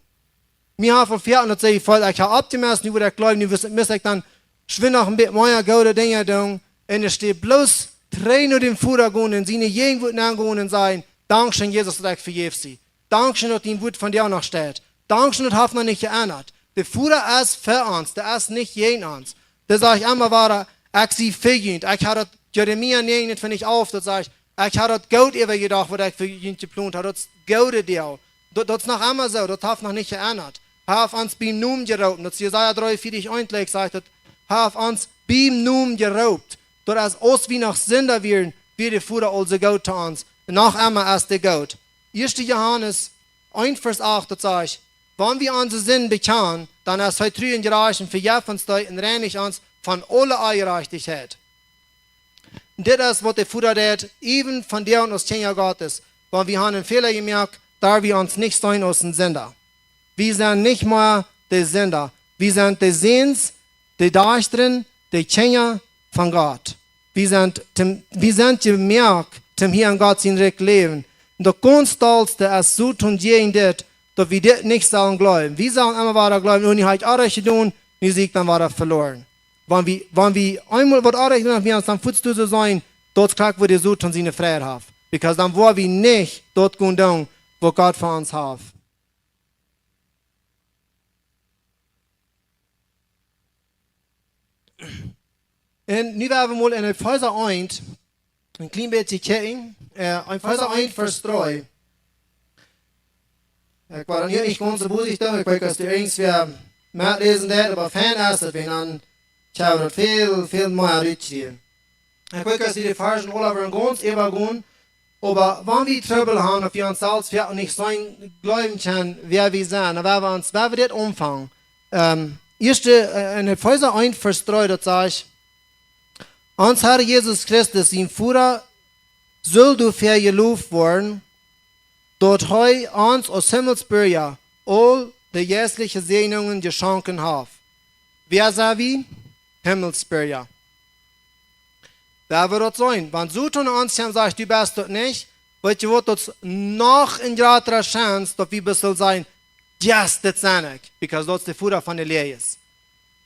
Mie haft von väl daut see, ekj hab oppjemest, nu woa ekj jleewen, nu mott, mott ekj dan schwind noch een bät mea goode Dinja doonen. Un et steit bloos trigj no dän Voda gonen un siene Jäajenwoat aungonen un sajen, dankscheen, Jesus, daut ekj vejäft sie. Dankscheen, daut dien Wuat vondoag noch steit. Dankscheen, daut haft noch nich jeendat. De Voda es fa ons, dee es nich jäajen ons. Dee sajcht emma wada, ekj sie fa junt, ekj hab daut Jeremia näajen un twintich alf, daut sajcht: "Ekj hab daut goot äwajedocht, waut ekj fa junt jeplont hab, daut es goode Deel." Daut, daut es noch emma soo, daut haft noch nich jeendat. Hee haft ons biem Nomen jeroopen. Daut es Jesaja dreeunvieetich eent, sajcht daut: "Hee haft ons biem Nomen jeroopt." Daut es, aus wie noch Sinda wieren, wia de Voda aul soo goot to ons. Un noch emma es hee goot. Ieeschte Johanes eent Varsch acht, daut sajcht: "Wan wie onse Sinden bekjanen, dan es hee tru un jerajcht un vejeft ons dee un reinicht ons von aule Onjerajchtichkjeit." Dit es, waut de Voda deit, äwen von dee aus Kjinja Gottes. Wan wie haben eenen Fäla jemoakt, darw wie ons nich seenen aus een Sinda. Wie sent nich mea de Sinda. Wie sent de Säns, de Dajchta, de Kjinja von Gott. Wie sent, toom, wie sent jemoakt, toom hia en Gott sien Rikj läwen. Un daut gaunz dollste es, soo to jäajen dit, daut wie dit nich sellen jleewen. Wie sellen emma wada jleewen: "Oh, nu hab ekj orrajcht jedonen, nu sie ekj dan wada veloaren." Wan wie, wan wie eemol waut orrajcht jedonen haben, wie ons dan fuaz doa soo sennen, daut es krakjt, wua de Soton siene Fräd haft. Because dan woa wie nich daut gonen doonen, waut Gott fa ons haft. Un nu woa wie mol en Efeesa eent een kjlien bät kjikjen, äh, Efeesa eent Varsch dree. Ekj woa hia nich gaunz soo bosich doonen, ekj weet, aus du irjentwäa metläsen deist, oba fein es daut, wan dan, tja, daut väl, väl mea utkjrieen. Ekj weet, aus wie de Varschen aula wellen gaunz äwagonen, oba wan wie Trubbel haben, daut wie ons selfst veleicht nich seenen, jleewen kjennen, wäa wie sent, dan woa wie ons, woa wie dit aunfangen. Ähm, ieeschte, äh, en Efeesa eent Varsch dree, daut sajcht: "Ons Herr Jesus Christus, sien Voda, saul doafäa jeloft woaren, daut hee ons aus Himmelsbirja aul de jeistelje Säajnungen jeschonken haft." Wäa sent wie? Himmelsbirja. Wäa woat daut sennen? Wan Soton ons kjemt un sajcht: "Du best daut nich", weet jie waut, daut es noch eene jratre Chance, daut wie bloos sellen sajen: "Yes, daut sie ekj", because daut es de Voda von de Läajes.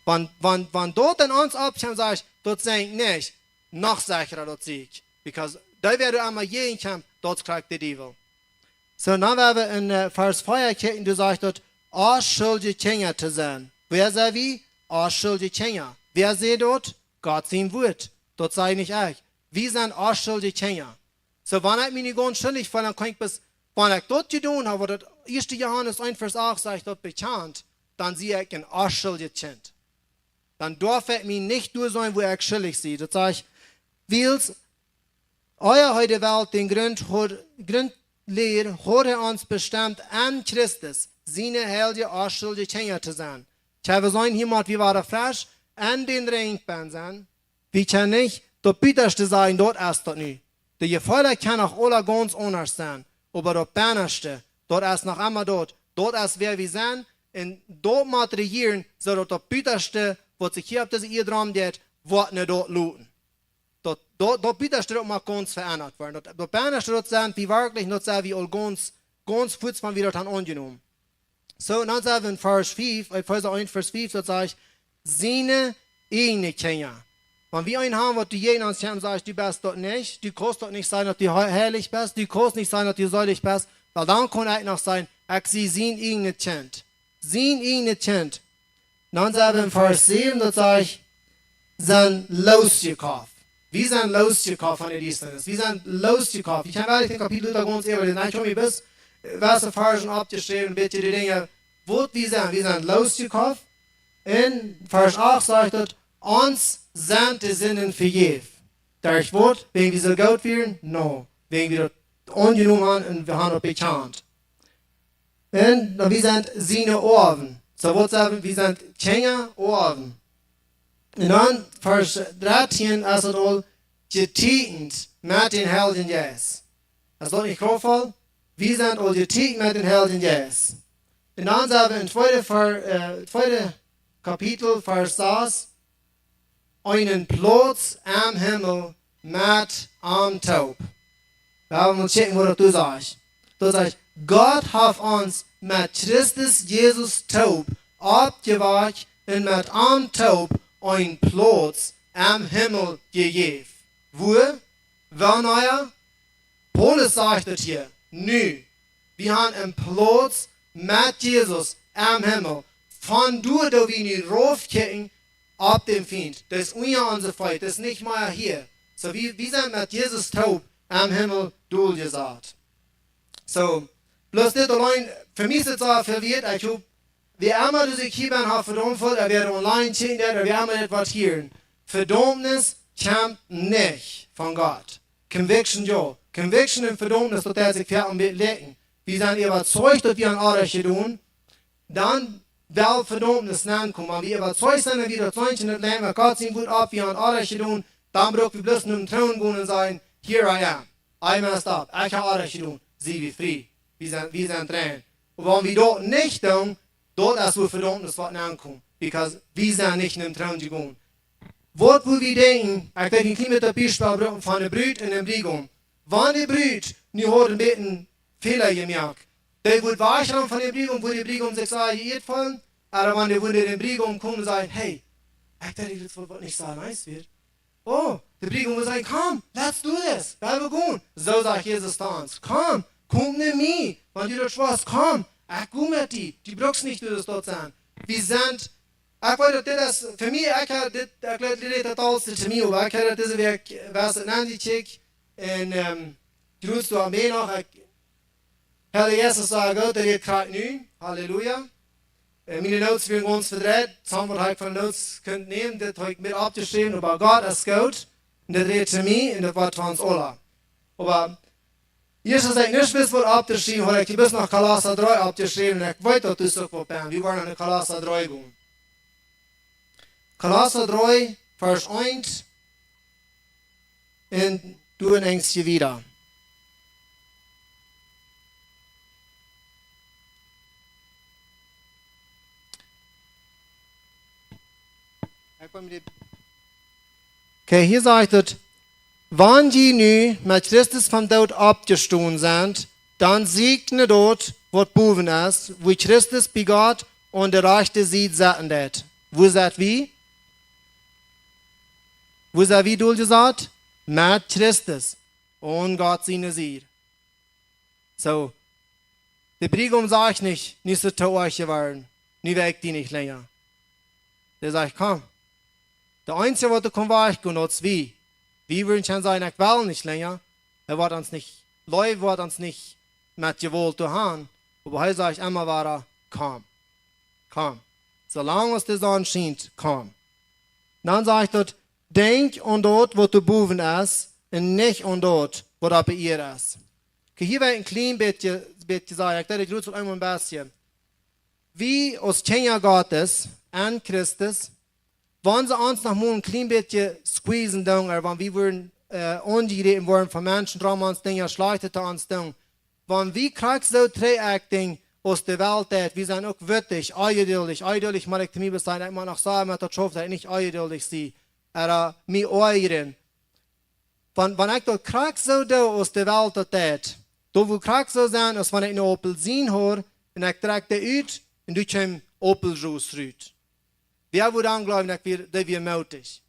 Wan, wan, wan daut en ons oppkjemt un sajcht: "Daut sie ekj nich", noch secha, daut sie ekj. Because dee, wäa doa emma jäajen kjemt, daut es krakjt de Diewel. Soo, dan woa wie en, äh, Varsch vea kjikjen, doa sajcht daut, onschuldje Kjinja to sennen. Wäa sent wie? Onschuldje Kjinja. Wäa sajcht daut? Gott sien Wort. Daut saj nich ekj. Wie sent onschuldje Kjinja. Soo, wan ekj mie nu gaunz schuldich feel, dan kaun ekj bloos, wan ekj daut jedonen hab, waut daut ieeschte Johanes eent Varsch acht sajcht, daut bekjant, dan sie ekj een onschuldjet Kjint. Dan darf ekj mie nich doa seenen, wua ekj schuldich sie. Daut sajcht, wiels ea hee de Welt dän Grunt haud, Grunt läd, haud hee ons bestemt, en Christus siene heilje, onschuldje Kjinja to sennen. Tja, wie sent hia mau, wie woaren fresch en dän Rinj bennen sennen. Wie kjennen nich daut Butaschte sajen, daut es daut nu. De Jefeelen kjennen noch aula gaunz aundasch sennen, oba daut Bennaschte, daut es noch emma daut. Daut es, wäa wie sent, un daut mott rejieren, soo daut daut Butaschte, waut sikj hia opp dise Ieed romdreit, woat no daut loten. Daut, daut, daut Butaschte, daut mott gaunz veendat woaren. Daut, daut Bennaschte, daut sent wie werkjlich, daut sent wie aul gaunz, gaunz fuaz, wan wie daut haben aunjenomen. Soo, un dan sent wie en Varsch fief, äh, Efeesa eent Varsch fief, daut sajcht, siene ieejne Kjinja. Wan wie eenen haben, waut doa jäajen ons kjemt un sajcht: "Du best daut nich, du kaust daut nich sennen, daut du hei-, heilich best, du kaust nich sennen, daut du seelich best", wiels dan kaun ekj noch sajen, ekj sie sien ieejnet Kjint. Sien ieejnet Kjint. Dan sent wie en Varsch säwen, daut sajcht, sent losjekoft. Wie sent losjekoft von de Diestanis. Wie sent losjekoft. Ekj kaun werkjlich daut Kapitel doa gaunz äwaläsen. Ekj kaun mie bloos, äh, waut de Varschen oppjeschräwen, een bät de Dinja, waut wie sent. Wie sent losjekoft. En Varsch acht sajcht daut, ons sent de Sinden vejäft. Derch waut? Wäajen wie soo goot wieren? Nä. Wäajen wie daut aunjenomen haben un wie haben daut bekjant. Un dan, wie sent siene Oawen. Soo waut sajen, wie sent Kjinja, Oawen. Un dan, Varsch dartieen, es daut aul, jeteekjent met dän Heiljen Jeist. Es daut nich krakjt? Wie sent aul jeteekjent met dän Heiljen Jeist. Un dan sent wie en tweede Ver-, äh, tweede Kapitel, Varsch sas, eenen Plauz em Himmel met am toop. Wie woaren mol checken, waut daut doa sajcht. Daut sajcht, Gott haft ons met Christus Jesus toop oppjewakjt un met am toop een Plauz em Himmel jejäft. Wua? Wanea? Paulus sajcht daut hia, nu. Wie haben een Plauz met Jesus em Himmel. Von doa, wua wie nu raufkjikjen opp dän Fient. Daut es unja onse Feet, daut es nich mea hia. So, wie, wie sent met Jesus toop aum Himmel doljesat. So, bloos dit auleen, fa mie es et soo väl wieet, ekj hop, wäa emma du sikj hia bent, haft Vedaumnis, ooda wäa online kjikjen deit, ooda wäa emma dit woat hieren. Vedaumnis kjemt nich von Gott. Conviction, jo. Conviction un Vedaumnis, daut deit sikj väl een bät likjen. Wie sent äwazeicht, daut wie han Onrajcht jedonen, dan well Vedaumnis nenkomen. Wan wie äwazeicht sent, daut wie daut Sindje nich leewen, daut Gott sien Wuat opp, wie han Onrajcht jedonen, dan bruck wie bloos nom Troon gonen un sajen: "Here I am. I messed up. Ekj hab Onrajcht jedonen." Sie wie frie. Wie sent, wie sent rein. Oba wan wie daut nich doonen, daut es wua Vedaumnis woat nenkomen. Because wie sent nich nom Troon jegonen. Waut wua wie denkjen, ekj well een kjlien bät daut Biespel brucken von de Brut un dän Briegaum. Wan de Brut nu haud een bät Fäla jemoakt, dee wudd wajchgonen von dän Briegaum, wudd de Briegaum sikj sea jeieet feelen, oba wan dee wudd dän Briegaum komen un sajen: "Hey, ekj denkj, dit es waut, waut nich soo nice wia." Oh, de Briegaum wudd sajen: "Come, let's do this, well, wie gonen." Soo sajcht Jesus to ons: "Come, kom no mie, wan du daut schwoa hast, come, ekj go met die, du bruckst nich doa daut sennen." Wie sent Ekj weet daut dit es, fa mie, ekj hab dit, ekj weet, dit es daut aulste to mie, oba ekj hab daut dise Wäakj, wia et Nancy Chick, un, ehm, jrod soo aum Dach, ekj, Herr Jesus, saj Gott, dee rät krakjt nu, Halleluja. Un miene Notes wieren gaunz vedreit, sommje waut ekj von Notes kunn nämen, dit hab ekj mie oppjeschräwen, oba Gott es goot, un dit rät to mie, un daut woat to ons aula. Oba ieescht, aus ekj nich wist waut opptoschriewen, haud ekj bloos noch Kolossa dree oppjeschräwen, un ekj weet daut du uk waut best. Wie woaren no Kolossa dree gonen. Kolossa dree, Varsch eent, un doa en Enjstje wieda. Ekj woa mie dit Okay, hia sajcht et: "Wan jie nu met Christus vom Doot oppjestonen sent, dan sieekjt no daut, waut bowen es, wua Christus bie Gott aun de rajchte Sied setten deit." Wua sent wie? Wua sent wie doljesat? Met Christus aun Gott siene Sied. Soo, de Briegaum sajcht nich: "Nu es et to oajch jeworden, nu well ekj die nich lenja." Dee sajcht: "Komm." De eensje, waut doa kaun wajchgonen, daut es wie. Wie wudden kjennen sajen: "Ekj well nich lenja." Hee woat ons nich, Leew woat ons nich met Jewault doahan. Oba hee sajcht emma wada: "Komm. Komm." Soo lang aus de Sonn schient, komm. Dan sajcht et: "Denkjt aun daut, waut doa bowen es, un nich aun daut, waut oppe Ieed es." Okay, hia well ekj een kjlien bät, bät sajen, ekj denkj, ekj rut eenmol een bät. Wie aus Kjinja Gottes en Christus, wan see ons noch mol een kjlien bät squeezen doonen, ooda wan wie wudden, äh, aunjegräpen woaren von Menschen, rom ons Dinja Schlajchtet to ons doonen, wan wie krakjt soo trigj acting aus de Welt deit, wie sent uk wittich, onjeduldich, onjeduldich, mau ekj to mie besteien, ekj mott noch sajen, met daut schauft, daut ekj nich onjeduldich sie, ooda mie oajren. Wan, wan ekj daut krakjt soo doo aus de Welt daut deit, dan wudd krakjt soo sennen, aus wan ekj eene Aupelsien haud, un ekj drekj dee ut, un doa kjeem Aupeljus rut. Wäa wudd dan jleewen, daut wia, daut wia mootich?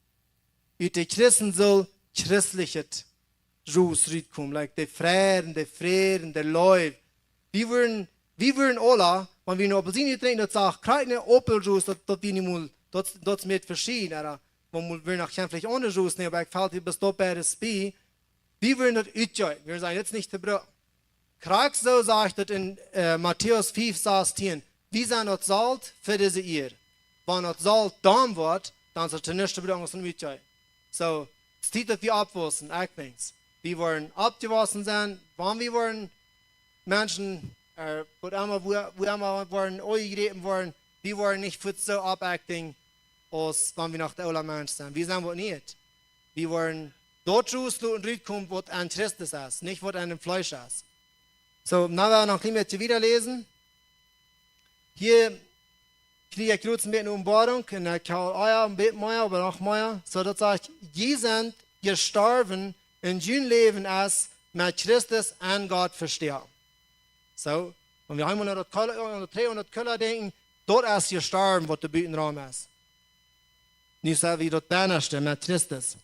Ut de Christen saul christlichet Jus rutkomen, like, de Fräd, de Fräd, de Leew. Wie wudden, wie wudden aula, wan wie eene Aupelsien drinkjen, daut sach krakjt aus Aupeljuice, daut, daut wie nu mol, daut, daut es met veschieden, ooda, wan wie, wie noch kjennen veleicht aundre Juice nämen, oba ekj feel, wie bestonen bie de Spie. Wie wudden daut utjeeten, wie sajen, daut es nich to brucken. Krakjt soo sajcht et en, äh, Matäus fief sastieen: "Wie sent daut Solt fa dise Ieed. Wan daut Solt domm woat, dan es et to nuscht to brucken aus een Utjei." Soo, et es Tiet, daut wie oppwaussen, ekj denkj. Wie woaren oppjewossen sennen, wan wie woaren Menschen, äh, waut emma, wua, wua emma woaren aunjejräpen woaren, wie woaren nich fuaz soo oppacting, aus wan wie noch de oola Mensch sent. Wie sent waut nich. Wie woaren daut Jus loten rutkomen, waut en Christus es, nich waut en däm Fleesch es. Soo, nu well wie noch een kjlien bät wieda läsen. Hia kjrie ekj krakjt een bät eene Openboarunk, un ekj hab aul een bät mea, oba noch mea. Soo, daut sajcht: "Jie sent jestorwen, un jun Läwen es met Christus en Gott vestoaken." Soo, wan wie eemol no daut Kolla, no daut Tree un daut Kolla denkjen, daut es jestorwen, waut doa buten rom es. Nu sent wie daut bennaschte met Christus.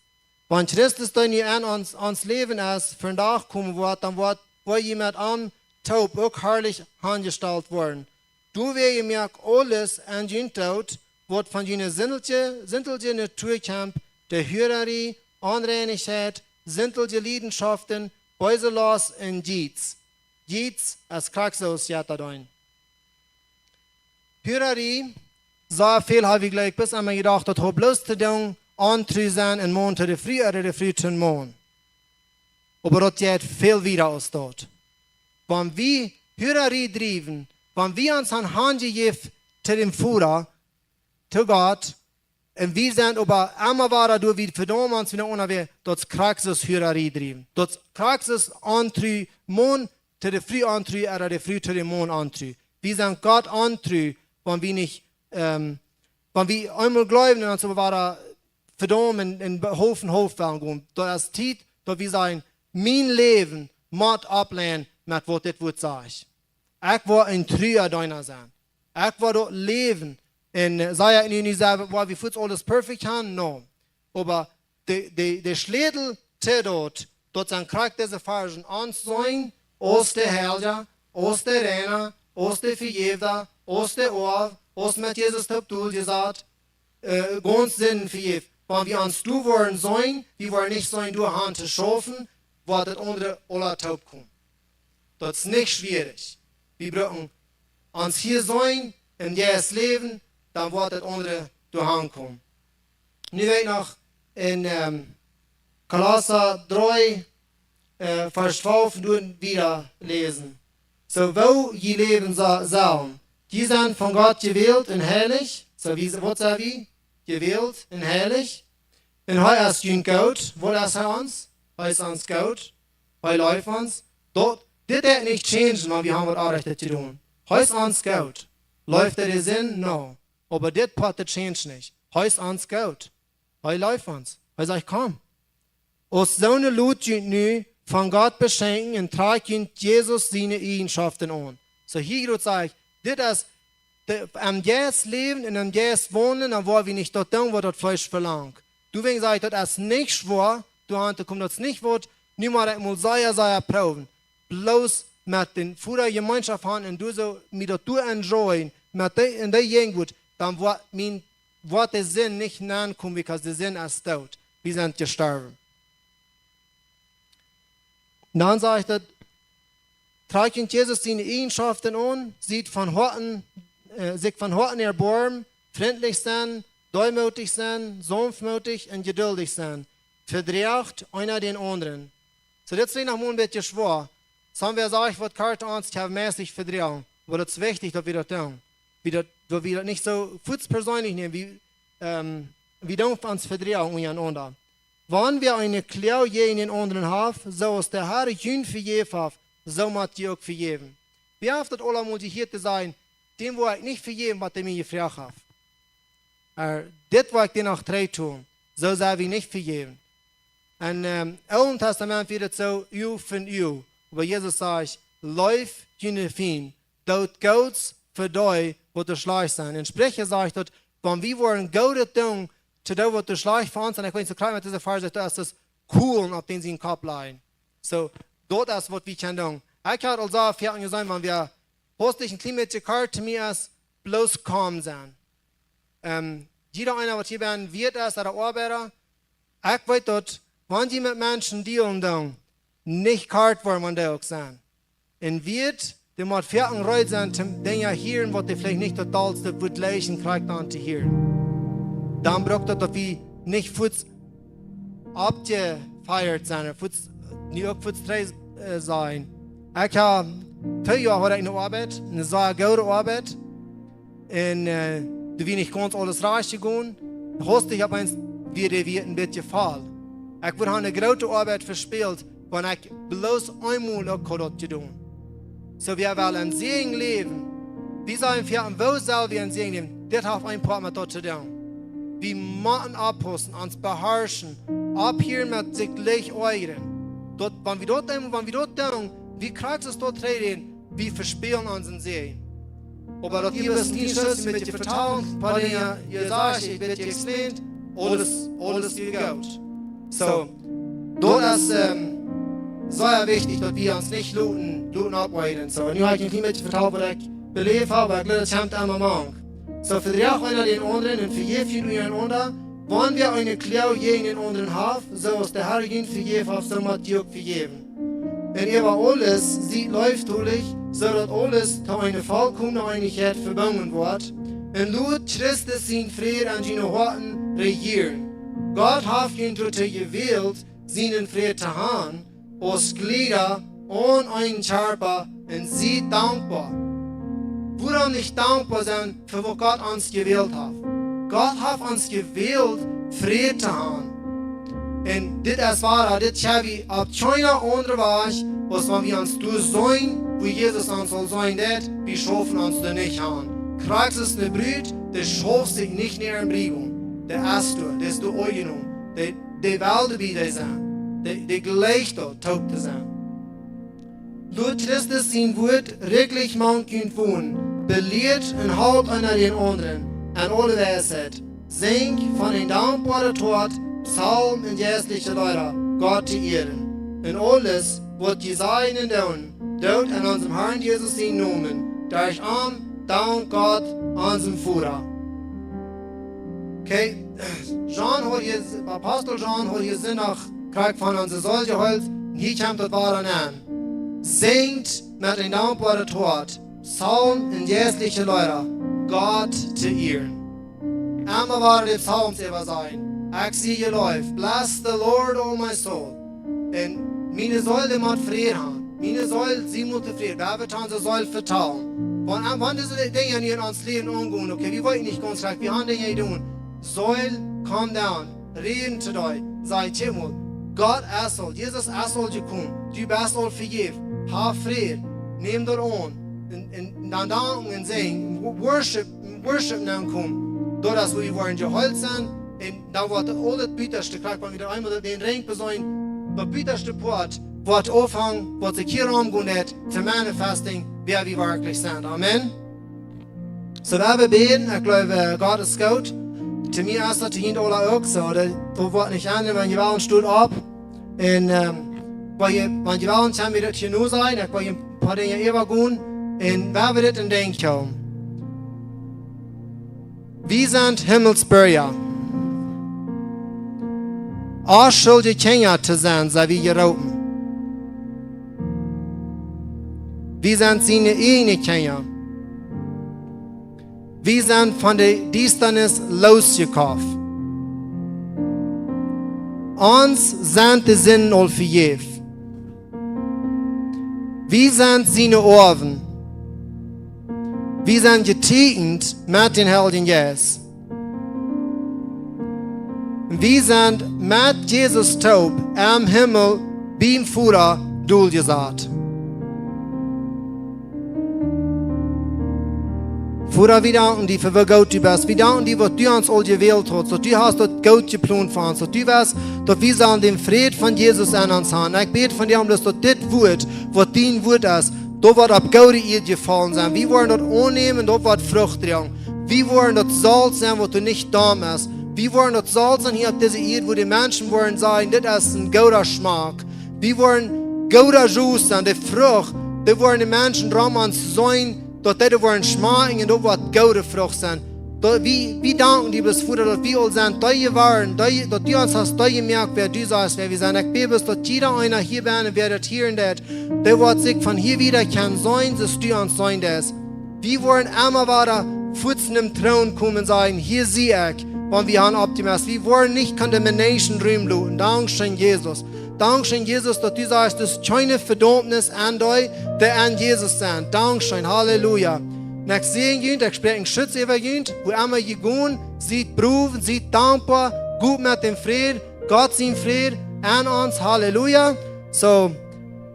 Wan Christus dan nu en ons, ons Läwen es, vondoag komen woat, dan woat, woa jie met am toop uk harlich aunjestalt woaren. Doawäajen moakt aules en junt doot, waut von june sindje, sindje Natua kjemt, de Hurarie, Onreinichkjeit, sintliche Leidenschaften, beese Lost un Jiez. Jiez es krakjt soo aus Jettadein. Hurarie, soo väl hab ekj jlikj bloos aun mie jedocht, daut haft bloos to doonen, ontru sennen, een Maun to de Fru, ooda de Fru to een Maun. Oba daut jeit väl wieda aus daut. Wan wie Hurarie driewen, wan wie ons han hanjejäft to däm Voda, to Gott, un wie sent oba emma wada doa, wie vedaumen ons, wie no unja, daut es krakjt soo aus Hurarie driewen. Daut es krakjt soo aus ontru, Maun to de Fru ontru, ooda de Fru to däm Maun ontru. Wie sent Gott ontru, wan wie nich, ähm, wan wie eemol jleewen un ons oba wada vedaumen un, un be-, Hoff en Hoff wellen gonen. Daut es Tiet, daut wie sajen, mien Läwen mott oppleinen met waut dit Wuat sajcht. Ekj well een trua Deena sennen. Ekj well daut läwen. Un, äh, saj ekj nu nich selfst, well wie fuaz aules perfekt haben? No. Oba de, de, de Schlätel to daut, daut sent krakjt dise Varschen: ons sennen aus de Heilja, aus de Reina, aus de Vejäfta, aus de Oaw, aus met Jesus toop doa jesat, äh, gaunz Sinden vejäft. Wan wie ons doa woaren sennen, wie woaren nich sennen doa han to schaufen, woat daut aundre aula toop komen. Daut es nich schwierich. Wie brucken ons hia sennen un hia läwen, dan woat daut aundre doa han komen. Nu well ekj noch en, ähm, Kolossa dree, äh, Varsch twalf doa wieda läsen. Soo, woo jie läwen sa-, sellen. Jie sent von Gott jewält un heilich. Soo, wie, waut sent wie? Jewält un heilich. Un hee es junt goot. Waut es hee ons? Hee es ons goot. Hee leeft ons. Daut, dit woat nich changen, wan wie haben waut Orrajchtet jedonen. Hee es ons goot. Leeft hee de Sind? No. Oba dit Poat, daut change nich. Hee es ons goot. Hee leeft ons. Hee sajcht: Komm. Aus soone lot junt nu von Gott beschenkjen un trakjt junt Jesus siene Eijenschaften aun. Soo, hia jrod saj ekj, dit es de, aum Jeist läwen un aum Jeist wonen, dan woa wie nich daut doonen, waut daut Fleesch velangt. Doawäajen saj ekj, daut es nich schwoa, doa han to komen, daut es nich waut, nu mott ekj mol sea, sea proowen. Bloos met dän Voda Jemeenschoft han un doa soo, mie daut doa enjoyen, met dee, en dee Jäajenwuat, dan woat mien, woat de Sind nich nokomen, because de Sind es doot. Wie sent jestorwen. Dan sajcht et: Trakjt junt Jesus siene Eijenschaften aun, siet von Hoaten, äh, sikj von Hoaten erboarmen, frintlich sennen, deemootich sennen, saunftmootich un jeduldich sennen. Vedroacht eena dän aundren. Soo, dit es veleicht noch mol een bät schwoa. Sommje sajen, waut krakjt ons, ekj hab meist nich vedroagen. Oba daut es wichtich, daut wie daut doonen. Wie daut, daut wie daut nich soo fuaz perseenlich nämen. Wie, ähm, wie doonen ons vedroagen unjarenaunda. Wan wäa eene Kloag jäajen dän aundren haft, soo aus de Herr junt vejäft haft, soo mott jie uk vejäwen. Wäa haft daut aul emol jehieet to sajen: Däm woa ekj nich vejäwen, waut dee mie jefroacht haft? Äh, dit woa ekj dän noch trigj doonen. Soo sell wie nich vejäwen. En, ähm, Oolen Tastament wia daut soo, Uag fa een Uag. Oba Jesus sajcht: Leeft june Fiend, doot Goots fa dee, waut doa schlajcht sent. En Spricha sajcht daut, wan wie woaren Goodet doonen to dee, waut doa schlajcht fa ons, un ekj weet, soo krakjt met dise Varsch, daut es daut Kolen opp dän sien Kopp lajen. Soo, daut es, waut wie kjennen doonen. Ekj hab aul soo väl jeseenen, wan wie hastich een kjlien bät kort to mie es, bloos calm sennen. Ähm, jieda eena, waut hia bie mie wieet es, ooda Oabeida, ekj weet daut, wan jie met Menschen dealen doonen, nich kort woaren, wan dee uk sent. En wieet, dee mott foaken reed sennen, toom Dinja hieren, waut dee veleicht nich daut dollste Wuat jlikjen kjricht aun to hieren. Dan brukt daut, daut wie nich fuaz oppjefeiat sent, fuaz, nich uk fuaz trigj, äh, sennen. Ekj hab, twee Joa haud ekj eene Oabeit, eene sea goode Oabeit. En, äh, doa wia nich gaunz aules rajcht jegonen. Hastich opp eemol wia dee wia een bät voll. Ekj wudd han eene groote Oabeit vespält, wan ekj bloos eemol uk haud daut jedonen. Soo, wie wellen een Säajen läwen. Wie sellen veoaten, woo sell wie een Säajen läwen? Dit haft een Poat met daut to doonen. Wie motten oppaussen, ons beharschen, opphieren met sikj leicht oajren. Daut, wan wie daut doonen, wan wie daut doonen, wie krakjt soo daut räden, wie vespälen onsen Säajen. Oba daut hia es nich soo, met dee Vetalunk, waut jie, jie sajen, ekj weet, jie explained, aules, aules wia goot. Soo, daut es, ähm, sea wichtich, daut wie ons nich loten, loten oppweiden. Soo, nu hab ekj een kjlien bät vetalt, waut ekj beläft hab, oba ekj jleew, daut kjemt emma mank. Soo, vedroacht eena dän aundren un vejäft junt unjarenaunda, Wan wäa eene Kloag jäajen dän aundren haft, soo aus de Herr junt vejäft haft, soo mott jie uk vejäwen. Un äwa aules siet leeftolich, soo daut aules to eene volkomne Eenichkjeit vebungen woat. Un lot Christus sien Fräd en june Hoaten rejieren. Gott haft junt doatoo jewält, sienen Fräd to han, aus Jlieda aun eenen Kjarpa, un siet dankboa. Wuarom nich dankboa sennen fa waut Gott ons jewält haft? Gott haft ons jewält, Fräd to han. Un dit es woa, dit kjenn wie opp kjeene aundre Wajch, aus wan wie ons doa seenen, woo Jesus ons aul seenen deed, wie schaufen ons doa nich han. Krakjt soo aus ne Brut, dee schauft sikj nich no äa Briegom. Dee es doa, dee es doa aunjenomen. Dee, dee well doabie sennen. Dee, dee jleicht doa toop to sennen. Lot Christus sien Wuat rikjlich mank junt wonen, belieet un halpt eena dän aundren en aule Weisheit. Sinjt von een dankboaret Hoat Psalmen un jeistliche Leeda, Gott to ieren. Un aules, waut jie sajen un doonen, doot en onsen Herrn Jesus sienen Nomen, derch am dankt Gott, onsen Voda. Okay, John haud hia, Apostel John haud hia Sindach krakjt von onse Seelen jeheelt. Un hia kjemt daut woa aun. Sinjt met een dankboaret Hoat Psalmen un jeistliche Leeda, Gott to ieren. Emma woaren de Psalms äwa sajen: Ekj sie jeläft, bless the Lord, O my soul. Un miene Seel, dee mott Fräd han. Miene Seel, see mott Fräd. Wie haben onse Seel vetalen. Wan, wan dise Dinja nu en ons Läwen aungonen, okay, wie weeten nich gaunz rajcht, wie haben Dinja jedonen. Seel, calm down. Räd to die. Saj: Kjikj mol, Gott es aul, Jesus es aul jekomen. Du best aul vejäft. Hab Fräd. Nemm daut aun. Un, un dan danken un sinjen. Wo-, worship, worship dan komen. Doaderch daut wie woaren jeheelt sennen. Un dan woat aul daut butaschte, krakjt wan wie daut eemol dän Rinj beseenen, daut butaschte Poat woat aunfangen, waut sikj hia aungonen deit, to manifesting, wäa wie werkjlich sent. Amen. Soo, wie bäden, ekj jleew, Gott es goot. To mie es daut to junt aula uk soo. Daut, daut woat nich endren, wan jie wellen, stot opp. Un, ähm, wan jie, wan jie wellen, kjenn wie daut hia nu sennen. Ekj well een poa Dinja äwagonen. Un wie haben dit en Denkj hoolen. Wie sent Himmelsbirja. Onschuldje Kjinja to sennen, sent wie jeroopen. Wie sent siene ieejne Kjinja. Wie sent von de Diestanis losjekoft. Ons sent de Sinden aul vejäft. Wie sent siene Oawen. Wie sent jeteakjent met dän Heiljen Jeist. Wie sent met Jesus toop em Himmel biem Voda doljesat. Voda, wie danken die fa woo goot du best. Wie danken die, waut du ons aul jewält hast, daut du hast daut goot jeplont fa ons, daut du wist, daut wie sellen dän Fräd von Jesus en ons han. Ekj bäd von die om daut, daut dit Wuat, waut dien Wuat es, daut woat opp goode Ieed jefollen sennen. Wie woaren daut aunnämen, daut woat Frucht droagen. Wie woaren daut Solt sennen, waut doa nich domm es. Wie woaren daut Solt sennen hia opp dise Ieed, wua de Menschen woaren sajen: Dit es een gooda Schmack. Wie woaren gooda Juice sennen, de Frucht, dee woaren de Menschen rom ons seenen, daut dee woaren schmakjen un daut woat goode Frucht sennen. Daut wie, wie danken die bloos fa daut, daut wie aul sent, daut jie woaren, daut jie, daut du ons hast, daut jie moakjen, wäa du sajchst, wäa wie sent. Ekj bäd bloos, daut jieda eena hia bennen, wäa daut hieren deit, dee woat sikj von hia wieda kjennen seenen, soo aus du ons seenen deist. Wie woaren emma wada foats nom Troon komen un sajen: Hia sie ekj, wan wie han oppjemest. Wie woaren nich condemnation Rum loten. Dankscheen, Jesus. Dankscheen, Jesus, daut du sajchst, daut es kjeene Vedaumnis aun dee, dee en Jesus sent. Dankscheen, Halleluja. Un ekj säajen junt, ekj spräakj een Schutz äwa junt, wua emma jie gonen, siet prow, siet dankboa, got met dän Fräd, Gott sien Fräd en ons, Halleluja. Soo,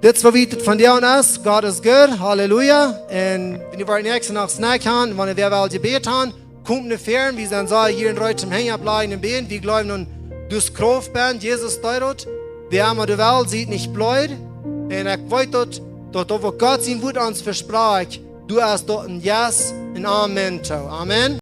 dit es waut wie von die aun es, Gott es goot, Halleluja. Un wan wie näakjste Nacht Snack han, wan wie woaren Jebäd han, komt no väaren, wie sent soo hia en Rut toom Henj oppläajen un bäden. Wie jleewen aun dise Krauft, Band, Jesus deed daut. Wäa emma du west, sie nich bleed. Un ekj weet daut, daut, daut waut Gott sien Wuat ons vesprakjt, du hast daut een Yes un Amen to. Amen.